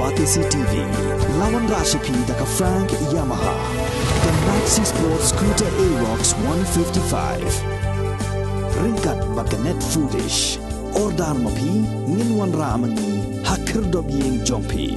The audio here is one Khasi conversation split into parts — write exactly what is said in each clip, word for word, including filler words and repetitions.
Batesi T V, la wanrah sha phi da ka Frank Yamaha, ka Maxi Sport Scooter Aerox one fifty-five. Ryngkat bad ka Net Foodish. Order ma phi, ngin wanrah ma ngi ha khyrdop ïing jong phi.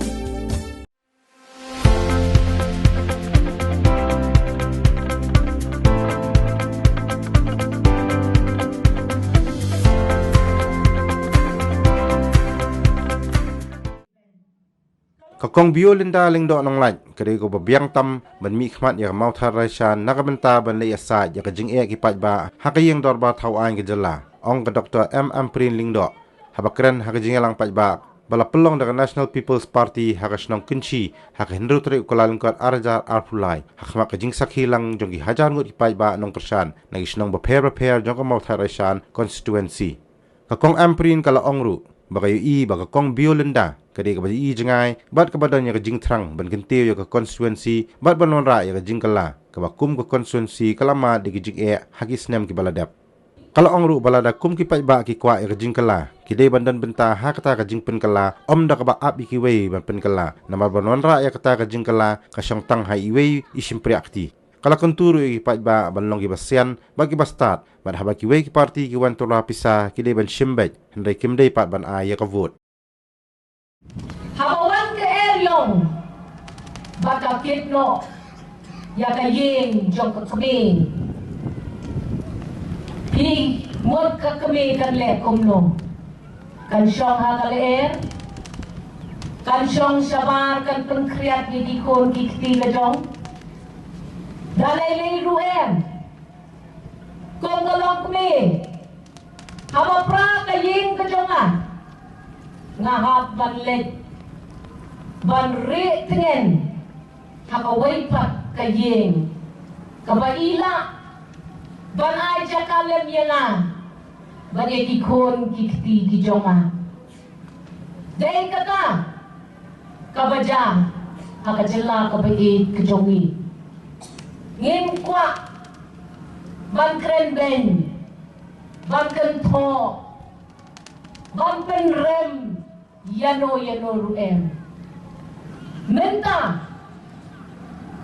Ka Kong Biolinda Lyngdoh Nonglait ka dei kaba biang tam ban mihkhmat ïa ka Mawthadraishan na ka bynta ban leit ïasaid ïa ka jingeh ki paidbah ha ka ïing dorbar thaw aiñ ka jylla, ong ka Doctor M Ampareen Lyngdoh, haba kren ha ka jingïalang paidbah ba la pynlong da ka National People's Party ha ka shnong Kynshi ha ka hynriew tarik u Kyllalyngkot arhajar arphew lai, ha khmat ka jingsakhi lang jong ki hajar ngut ki paidbah nongkyrshan na ki shnong bapher bapher jong ka Mawthadraishan constituency. Ka Kong Ampareen ka la ong ruh ba ka ïohi ba ka Kong Biolinda ka dei kaba ïohi jngai bad kaba don ïa ka jingthrang ban kyntiew ïa ka constituency bad ban wanrah ïa ka jingkylla kaba kum ka constituency ka la mad da ki jingeh ha ki snem kiba la dep. Ka la ong ruh ba lada kum ki paidbah ki kwah ïa ka jingkylla, ki dei ban don bynta ha kata ka jingpynkylla, ym da kaba ap ïa kiwei ban pynkylla. Namar ban wanrah ïa kata ka jingkylla ka shong tang ha iwei i shympriah kti. Ka la kyntu ruh ïa ki paidbah ban long kiba sian bad kiba stad, bad haba kiwei ki parti ki wan tyrwa pisa ki dei ban shim beit, hynrei kim dei pat ban ai ïa ka vote. Haba wan ka er ïong ba ka kit noh ïa ka ïing jong ka kmie. Phi mut ka kmie kan leh kumno? Kan shong ha ka lyer, kan shong shabar, kan pynkhriat ïa ki khun ki kti la jong. Da lei lei ruh em. Kum ka longkmie, haba pra ka ïing ka jong nga, nga hap ban leit ban rieh tngen ha kawei pat ka ïing kaba i lah ban ai jaka lem ïa nga bad ïa ki khun ki kti ki jong nga. Dei kata kaba jia ha ka jylla kaba ïeit ka jong ngi. Ngim kwah ban kren beiñ, ban kynthoh, ban pynrem ïano ïano ruh em. Mynta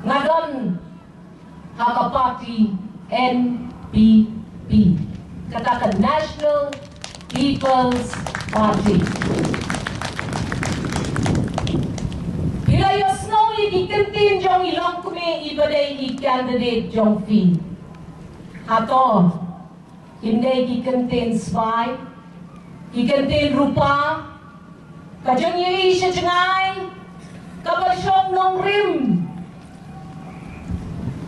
nga don ha ka parti N P P, kata ka National People's Party. Phi la ïohsngew ïa ki kyntien jong i longkmie iba dei i candidate jong phi. Hato kim dei ki kyntien spah, ki kyntien rupa, ka jingïohi sha jngai kaba shong nongrim,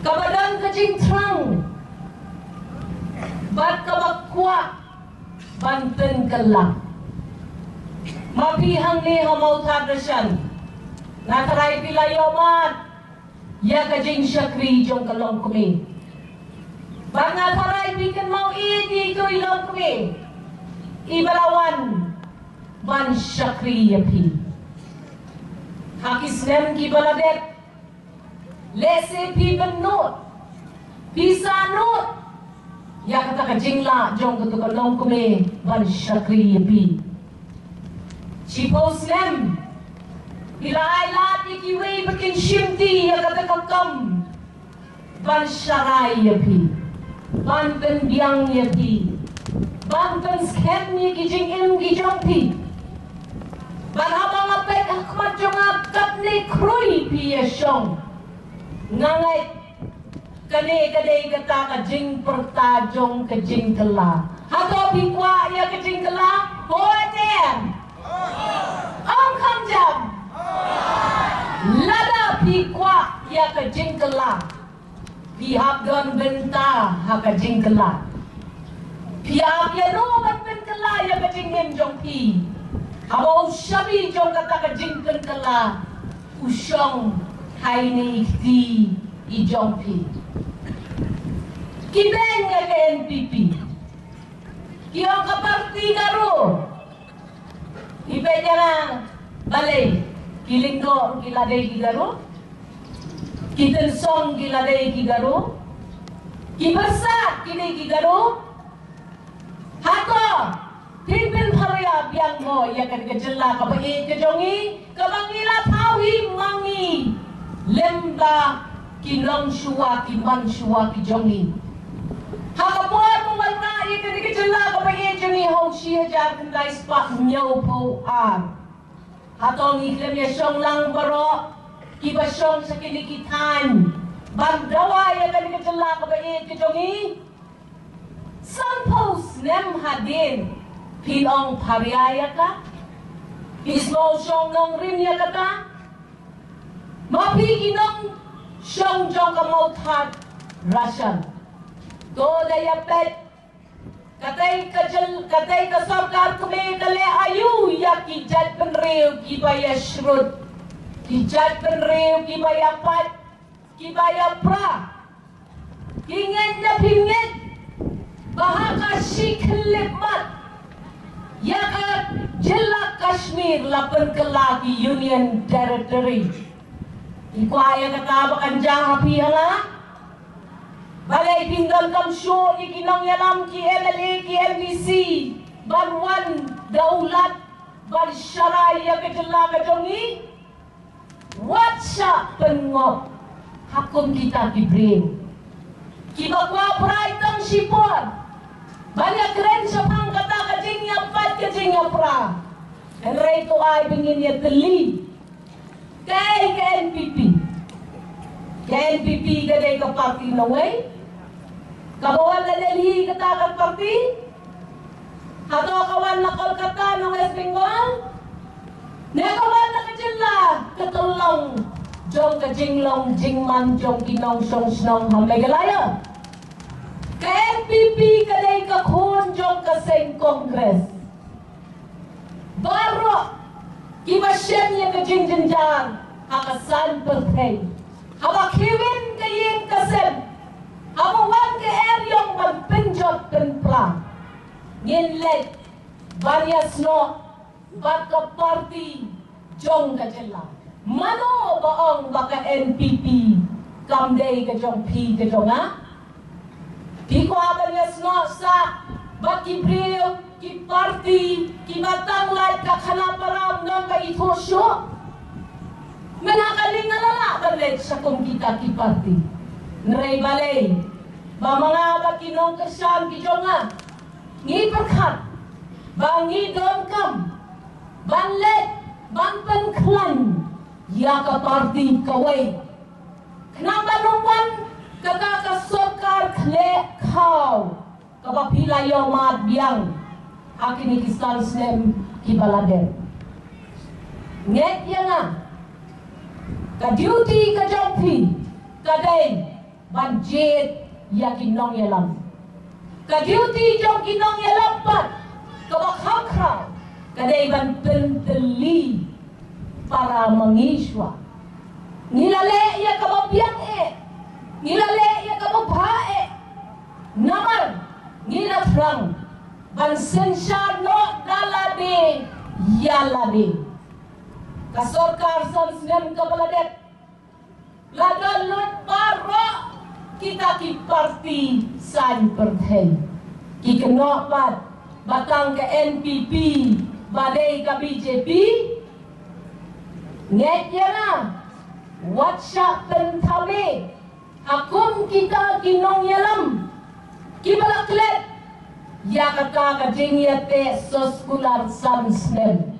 kaba don ka jingthrang bad kaba kwah ban pynkylla? Ma phi hangne ha Mawthadraishan, nga tharai phi la ïohmad ïa ka jingshakri jong ka longkmie. Bad nga tharai phi kynmaw ïa kito i longkmie iba la wan ban shakri ïa phi. Ha ki snem kiba la dep, lehse phi pynnud, phi sahnud ïa kata ka jinglah jong kato ka longkmie ban shakri ïa phi. Shiphew snem phi la ailad ïa kiwei ba kin shimti ïa kata ka kam ban sharai ïa phi, ban pynbiang ïa phi, ban pynskhem ïa ki jingim ki jong phi. Bad haba nga peit ha khmat jong nga katne khrui phi ïashong, nga ngeit kane ka dei kata ka jingpyrta jong ka jingkylla. Hato phi kwah ïa ka jingkylla? Hooid em? Ong kham jam. Lada phi kwah ïa ka jingkylla, phi hap don bynta ha ka jingkylla. Phi hap ïano ban pynkylla ïa ka jingim jong phi. Haba u shabi jong kata ka jingpynkylla u shong ha ine i kti i jong phi. Ki beiñ ïa ka N P P, ki ong ka parti Garo. Phi peit ïa nga balei, ki Lyngdoh ki la dei ki Garo? Ki Tynsong ki la dei ki Garo? Ki Byrsat ki dei ki Garo? Hato phin pynpha Ïa biang mo ïa ka, ka jylla kaba ïeit ka jong ngi, kaba ngi la thaw hi ma ngi lem bad ki nongshuwa, ki manshuwa ki jong ngi. Ha ka por ba wanrah ïa ka, ka jylla kaba ïeit jong ngi ha u shi hajar khyndai spah hynñiewphew ar, hato ngi khlem ïa shong lang baroh kiba shong sha kine ki thaiñ ban dawa ïa ka, ka jylla kaba ïeit ka jong ngi? Sanphew snem hadien phi ong pharia ïa ka, phi sngewshong nongrim ïa kata. Ma phi ki nongshong jong ka Mawthadraishan, to da ïa peit, katei ka jyl, katei ka sorkar kmie ka leh aïu ïa ki jaitbynriew kiba ïa shrut, ki jaitbynriew kiba ïa pait, kiba ïa pra? Ki ngeit ne phim ngeit ba ha ka shi khyllipmat ïa ka jylla Kashmir la pynkylla ki Union Territory? Phi kwah ïa kata ba kan jia ha phi ha nga? Balei phim donkam shuh ïa ki nongïalam, ki M L A, ki M D C ban wan da u lad ban sharai ïa ka jylla ka jong ngi? Wat shah pynngop ha kum kita ki briew kiba kwah prai tang shipor ban ïakren shaphang kata ka jingïapait, ka jingïapra. Hynrei to ai ba ngin ïatylli. Kaei ka N P P? Ka N P P ka dei ka party nongwei? Kaba wan na Delhi kata ka party? Hato ka wan na Kolkata na West Bengal? Ne ka wan na ka jylla ka tyllong jong ka jinglong jingman jong ki nongshong shnong ha Meghalaya? Ka N P P ka dei ka khun jong ka seng Congress. Baroh kiba shem ïa ka jingjynjar ha ka saiñ pyrthei, haba khie win ka ïing ka sem, haba wan ka eriong ban pynjot pynpra, ngin leit ban ïasnoh bad ka party jong ka jylla. Mano ba ong ba ka N P P kam dei ka jong phi ka jong nga? Phi kwah ban ïasnoh sah bad ki briew, ki party kiba tang lait ka khana param nong ka ithuh shuh? Mynta ka ding nga la lah ban leit sha kum kita ki party. Hynrei balei ba ma nga bad ki nongkyrshan ki jong nga ngi pyrkhat ba ngi donkam ban leit ban pynkhlaiñ ïa ka party kawei? Khnang ban ym wan kata ka sorkar khleh khaw kaba phi la ïoh mad biang ha kine ki san snem kiba la dep. Ngeit ïa nga, ka duty ka jong phi ka dei ban jied ïa ki nongïalam. Ka duty jong ki nongïalam pat kaba kham khraw ka dei ban pyntylli para ma ngi shuwa. Ngi la leh ïa kaba biang eh, ngi la leh ïa kaba bha eh, namar ngi la thrang ban synshar noh da lade ïa lade. Ka sorkar san snem kaba la dep la don lut baroh kita ki party saiñ pyrthei. Ki kynnoh pat ba tang ka N P P ba dei ka B J P. Ngeit ïa nga, wat shah pynthame ha kum kita ki nongïalam kiba la klet ïa kata ka jingïateh soskular san snem.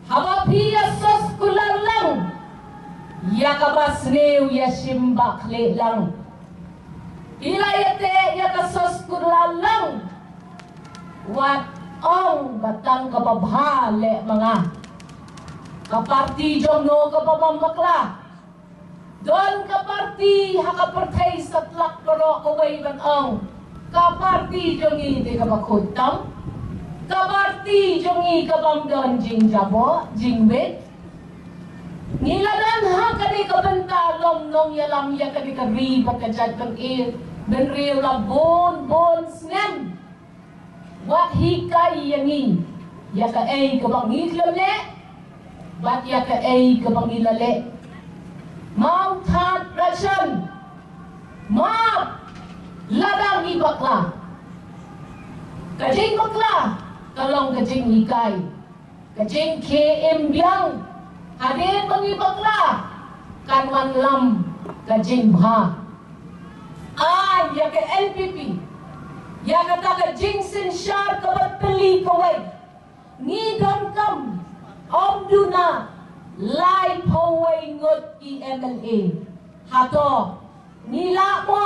Haba phi ïa soskular lang, ïa kaba sniew ïa shim ba khlieh lang. Phi la ïateh ïa ka soskular lang, wat ong ba tang kaba bha leh ma nga. Ka party jong no kaba bym bakla? Don ka party ha ka pyrthei satlak baroh kawei ban ong ka party jong ngi dei kaba khuid tam, ka party jong ngi ka bym don jingjaboh jingwit? Ngi la don ha kane ka bynta lum nongïalam ïa kane ka ri bad ka jaitbynriew la bun bun snem. Wat hikai ïa ngi ïa kaei kaba ngi khlem leh bad ïa kaei kaba ngi la leh. Mawthadraishan, map lada ngi bakla. Ka jingbakla Ka long ka jinghikai, ka jingkhie im biang. Hadien ba ngi bakla, kan wanlam ka jingbha. Ai ïa ka N P P, ïa kata ka jingsynshar kaba peli kawei. Ngi donkam ym duna laiphew wei ngut ki M L A. Hato ngi lah mo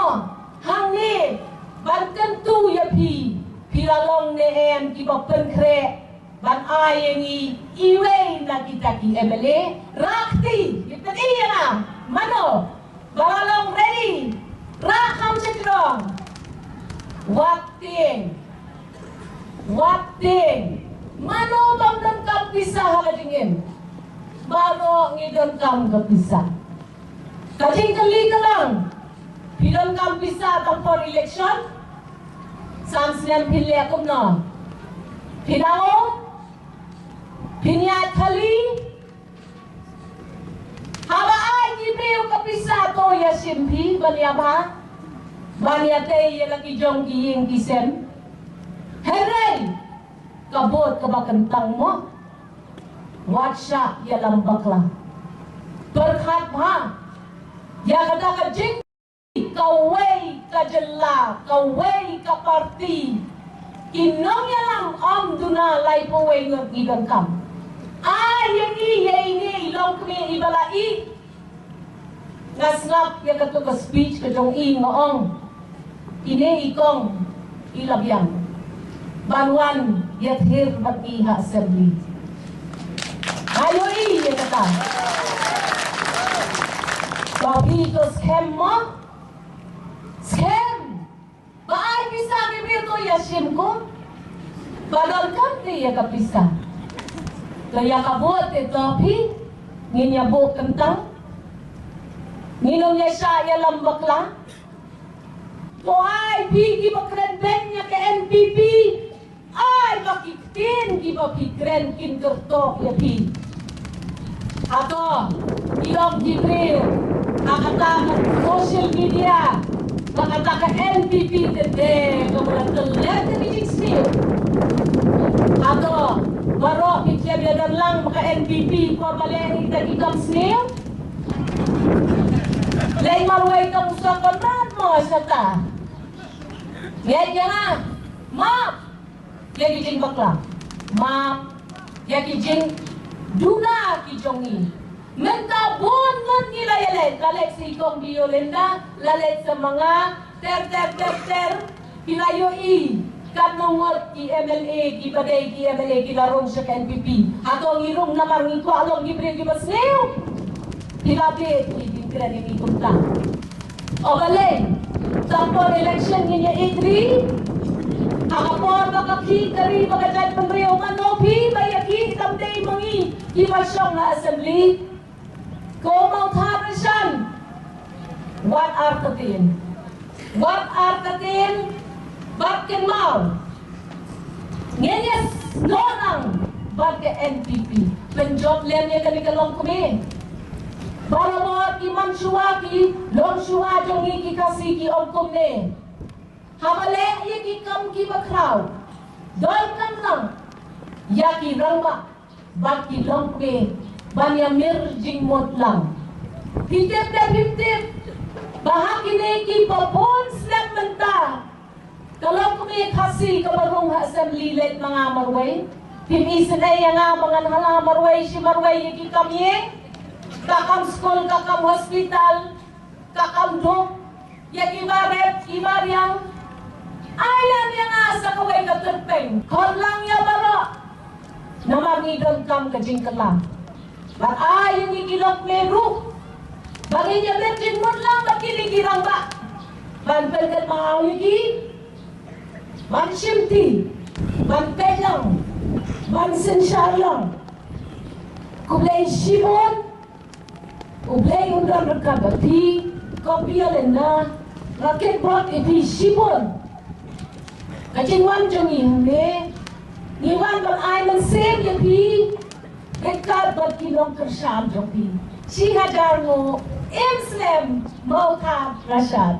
hangne ban kyntu ïa phi, phi la long ne em kiba pynkhreh ban ai ïa ngi iwei na kita ki M L A? Rah kti, ïa kti ïa nga. Mano ba la long ready? Rah kham sha ki rong. Wat tieng, wat tieng. Mano bym donkam pisa ha ka jingim? Baroh ngi donkam ka pisa. Ka jingkylli ka long, phi donkam pisa tang por election? San snem phin leh kumno? Phin ong, phin ïaid khali? Haba ai ki briew ka pisa to ïashim phi ban ïabha, ban ïatei ïa la ki jong ki ïing ki sem. Hynrei ka vote kaba kyntang mo. Wat shah ïalam bakla. Pyrkhat bha ïa kata ka jing kawei ka jylla, kawei ka parti. Ki nongïalam ym duna laiphew wei ngut ngi donkam. Ai ïa ngi ïa ine i longkmie iba la ïeh. Nga sngap ïa katu ka speech ka jong i, nga ong, ine i kong i la biang ban wan ïathir bad ngi ha assembly. Nga ïohi ïa kata. To phi to skhem mo? Skhem. Ba ai pisa ki briew to ïashim ko. Ba donkam te ïa ka pisa. To ïa ka vote te to phi, ngin ïa vote kyntang. Ngin ym ïa shah ïalam bakla. To ai phi kiba kren beiñ ïa ka N P P. Ai ba ki ktien kiba phi kren kin kyrtong ïa phi. Hato i ong ki briew ha kata ka social media ba kata ka N P P te te kaba la klet ka jingsniew? Hato baroh phi khlem ïa don lang ba ka N P P por ba leh ïa kita ki kam sniew? Lei marwei ka musa Conrad mo shata. Ngeit ïa nga. Map ïa ki jingbakla. Map ïa ki jingduna ki jong ngi. Mynta bun ngut ngi la ïaleit, la leit sa i kong Biolinda, la leit sa ma nga, ter ter ter ter. Ki la ïohi katno ngut ki M L A kiba dei ki M L A ki la rung sha ka N P P. Hato ngi rung namar ngi kwah long ki briew kiba sniew? Ki la bit ki jingkren ïa ngi kumta. O balei tang por election ngin ïa ïeit ri? Ha ka por ba ka khih ka ri ba ka jaitbynriew, mano phi ba ïa khih? Kam dei ma ngi kiba shong ha assembly? Ko Mawthadraishan, wat artatien, wat artatien bad kynmaw. Ngin ïa snoh lang bad ka N P P. Pynjop lem ïa kane ka longkmie. Barabor ki man shuwa ki longshuwa jong ngi ki Khasi ki ong kumne: haba leh ïa ki kam kiba khraw, donkam lang ïa ki rangbah bad ki longkmie ban ïa mir jingmut lang. Phi tip ne phim tip ba ha kine kiba bun snem mynta, ka longkmie Khasi kaba rung ha assembly leit ma nga marwei? Phim isynei ïa nga ba ngan hala marwei shi marwei ïa ki kam ïing, ka kam skul, ka kam hospital, ka kam duk, ïa kiba ret kiba riang. Ai lem ïa nga sa kawei ka tyrpeng, khot lang ïa baroh. Namar ngi donkam ka jingkylla. Bad ai ïa ngi ki longkmie ruh ba ngin ïa mir jingmut lang bad kine ki rangbah, ban pynkynmaw ïa ki, ban shimti, ban peit lang, ban synshar lang. Khublei shibun. U Blei un don ryngkat bad phi. Ko Biolinda, nga kyrpad ïa phi shibun. Ka jingwan jong ngi hangne, ngi wan ban ai mynsiem ïa phi ryngkat bad ki nongkyrshan jong phi. Shi hajar nguh. Im slem Mawthadraishan.